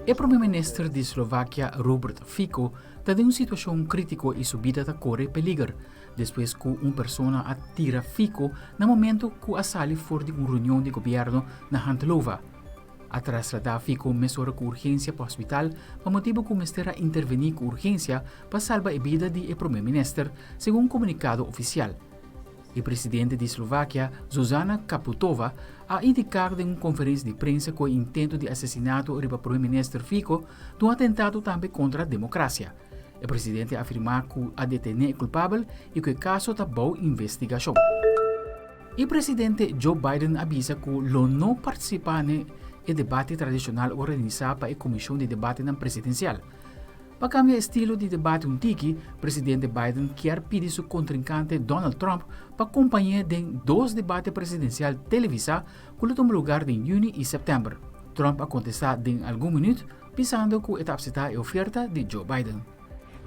E prome minister di Slovakia Robert Fico ta den un situacion critico y su bida ta core peliger despues cu un persona a tira Fico na momento cu a sali for di un reunion di gobierno na Handlova. A traslada Fico mesora cu urgencia pa hospital pa motibo cu mester a interveni cu urgencia pa salba e bida di e prome minister, segun un comunicado oficial. E presidente di Slovakia, Zuzana Čaputová, a indiká den un konferensia di prensa ku e intento di asesinato riba prome minister Fico ta un atentado tambe kontra demokrasia. E presidente a afirmá ku a detené e kulpabel i ku e kaso ta bou investigashon. E presidente Joe Biden a bisa ku lo no partisipá n'e e debate tradishonal organisá pa e Komishon di Debatenan Presidensial. Pa kambia estilo di debate un tiki, presidente Biden kier pidi su kontrinkante Donald Trump pa kompañ'é den dos debate presidensial televisá ku lo tuma lugar den yüni i sèptèmber. Trump a kontestá den algun minüt bisando ku e ta apseptá e oferta di Joe Biden.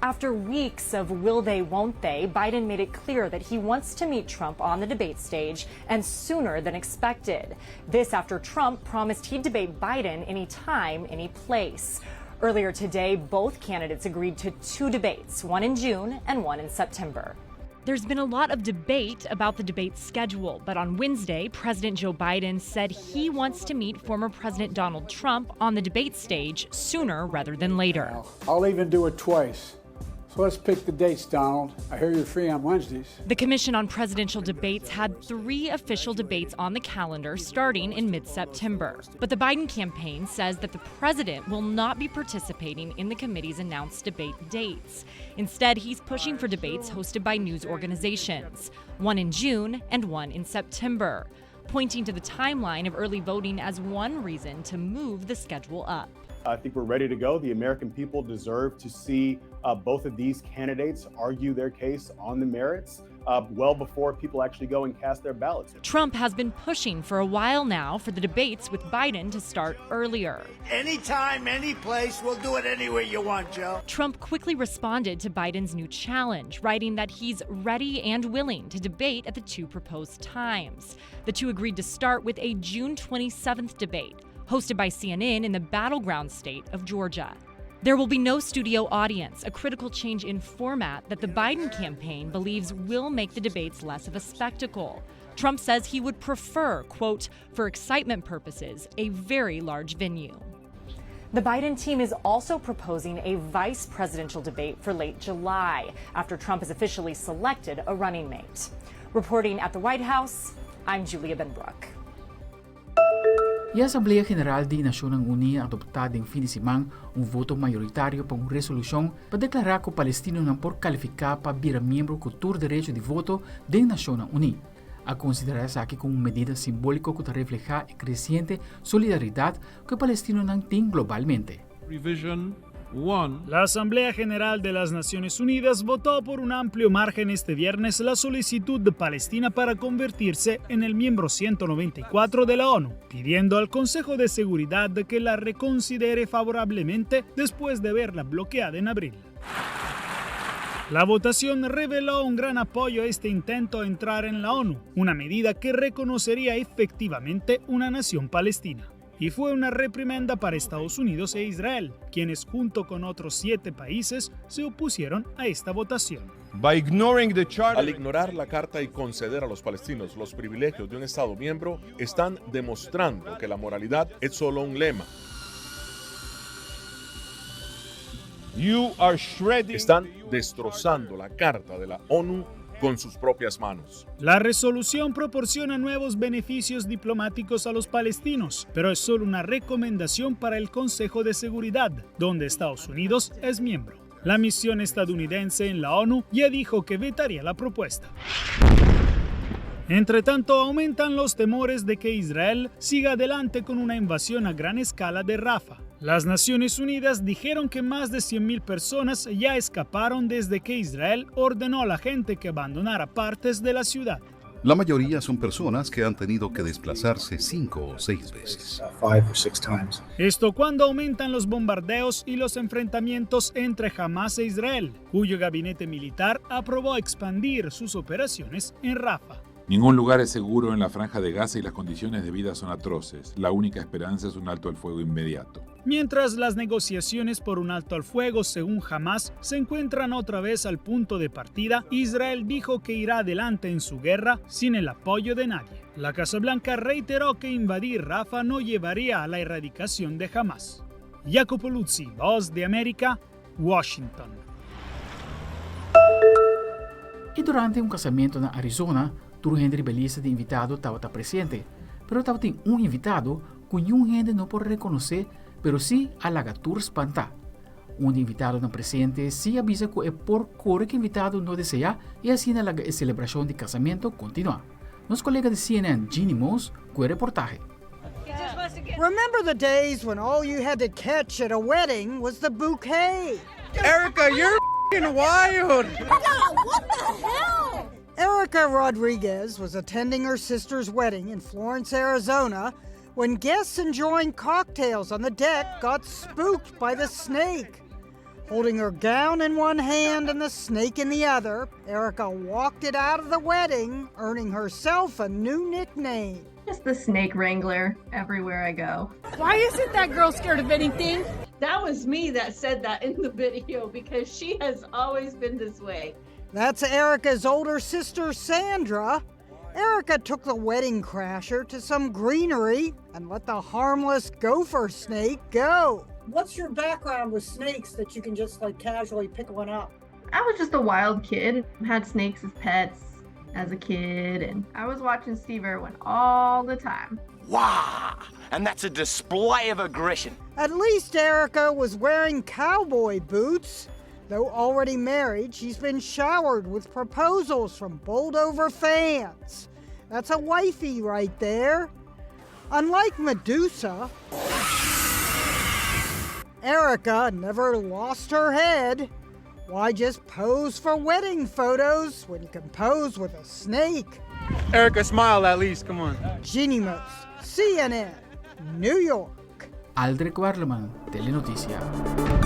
After weeks of will they, won't they, Biden made it clear that he wants to meet Trump on the debate stage and sooner than expected. This after Trump promised he'd debate Biden anytime, any place. Earlier today, both candidates agreed to two debates, one in June and one in September. There's been a lot of debate about the debate schedule, but on Wednesday, President Joe Biden said he wants to meet former President Donald Trump on the debate stage sooner rather than later. I'll even do it twice. So let's pick the dates, Donald. I hear you're free on Wednesdays. The Commission on Presidential Debates had three official debates on the calendar starting in mid September. But the Biden campaign says that the president will not be participating in the committee's announced debate dates. Instead, he's pushing for debates hosted by news organizations, one in June and one in September, pointing to the timeline of early voting as one reason to move the schedule up. I think we're ready to go. The American people deserve to see both of these candidates argue their case on the merits well before people actually go and cast their ballots. Trump has been pushing for a while now for the debates with Biden to start earlier. Anytime, any place, we'll do it any way you want, Joe. Trump quickly responded to Biden's new challenge, writing that he's ready and willing to debate at the two proposed times. The two agreed to start with a June 27th debate, hosted by CNN in the battleground state of Georgia. There will be no studio audience, a critical change in format that the Biden campaign believes will make the debates less of a spectacle. Trump says he would prefer, quote, for excitement purposes, a very large venue. The Biden team is also proposing a vice presidential debate for late July, after Trump has officially selected a running mate. Reporting at the White House, I'm Julia Benbrook. E Asamblea General di Nashonnan Uní a adoptá den fin di siman un voto mayoritario pa un resolushon pa deklará ku palestinonan por kalifiká pa bira miembro ku tur derecho di voto den Nashonnan Uní. A konsiderá esaki komo un medida simbóliko ku ta reflehá e kresiente solidaridat ku e palestinonan tin globalmente. Revision 1. La Asamblea General de las Naciones Unidas votó por un amplio margen este viernes la solicitud de Palestina para convertirse en el miembro 194 de la ONU, pidiendo al Consejo de Seguridad que la reconsidere favorablemente después de verla bloqueada en abril. La votación reveló un gran apoyo a este intento de entrar en la ONU, una medida que reconocería efectivamente una nación palestina. Y fue una reprimenda para Estados Unidos e Israel, quienes junto con otros siete países se opusieron a esta votación. Al ignorar la carta y conceder a los palestinos los privilegios de un Estado miembro, están demostrando que la moralidad es solo un lema. Están destrozando la Carta de la ONU con sus propias manos. La resolución proporciona nuevos beneficios diplomáticos a los palestinos, pero es solo una recomendación para el Consejo de Seguridad, donde Estados Unidos es miembro. La misión estadounidense en la ONU ya dijo que vetaría la propuesta. Entre tanto, aumentan los temores de que Israel siga adelante con una invasión a gran escala de Rafah. Las Naciones Unidas dijeron que más de 100.000 personas ya escaparon desde que Israel ordenó a la gente que abandonara partes de la ciudad. La mayoría son personas que han tenido que desplazarse cinco o seis veces. Esto cuando aumentan los bombardeos y los enfrentamientos entre Hamas e Israel, cuyo gabinete militar aprobó expandir sus operaciones en Rafah. Ningún lugar es seguro en la franja de Gaza y las condiciones de vida son atroces. La única esperanza es un alto al fuego inmediato. Mientras las negociaciones por un alto al fuego, según Hamas, se encuentran otra vez al punto de partida, Israel dijo que irá adelante en su guerra sin el apoyo de nadie. La Casa Blanca reiteró que invadir Rafah no llevaría a la erradicación de Hamas. Jacopo Luzzi, Voz de América, Washington. I durante un kasamentu na Arizona, tur hende riba e lista di invitado tabata presente, pero tabatin un invitado ku niun hende no por rekonosé pero sí a laga tur spantá. Un di invitadonan presente sí a bisa ku e por kore ku invitado no deseá i asina laga e selebrashon di kasamentu kontinuá. Nos kolega di CNN Jeannie Moos ku e reportahe. Remember the days when all you had to catch at a wedding was the bouquet? Erica, you're wild! What the hell? Erica Rodriguez was attending her sister's wedding in Florence, Arizona, when guests enjoying cocktails on the deck got spooked by the snake. Holding her gown in one hand and the snake in the other, Erica walked it out of the wedding, earning herself a new nickname. Just the snake wrangler everywhere I go. Why isn't that girl scared of anything? That was me that said that in the video because she has always been this way. That's Erica's older sister, Sandra. Erica took the wedding crasher to some greenery and let the harmless gopher snake go. What's your background with snakes that you can just like casually pick one up? I was just a wild kid, had snakes as pets as a kid, and I was watching Steve Irwin all the time. Wow! And that's a display of aggression. At least Erica was wearing cowboy boots. Though already married, she's been showered with proposals from bowled-over fans. That's a wifey right there. Unlike Medusa, Erica never lost her head. Why just pose for wedding photos when you can pose with a snake? Erica, smile at least, come on. Jeannie Moos, CNN, New York. Aldrich Werleman, Telenoticia.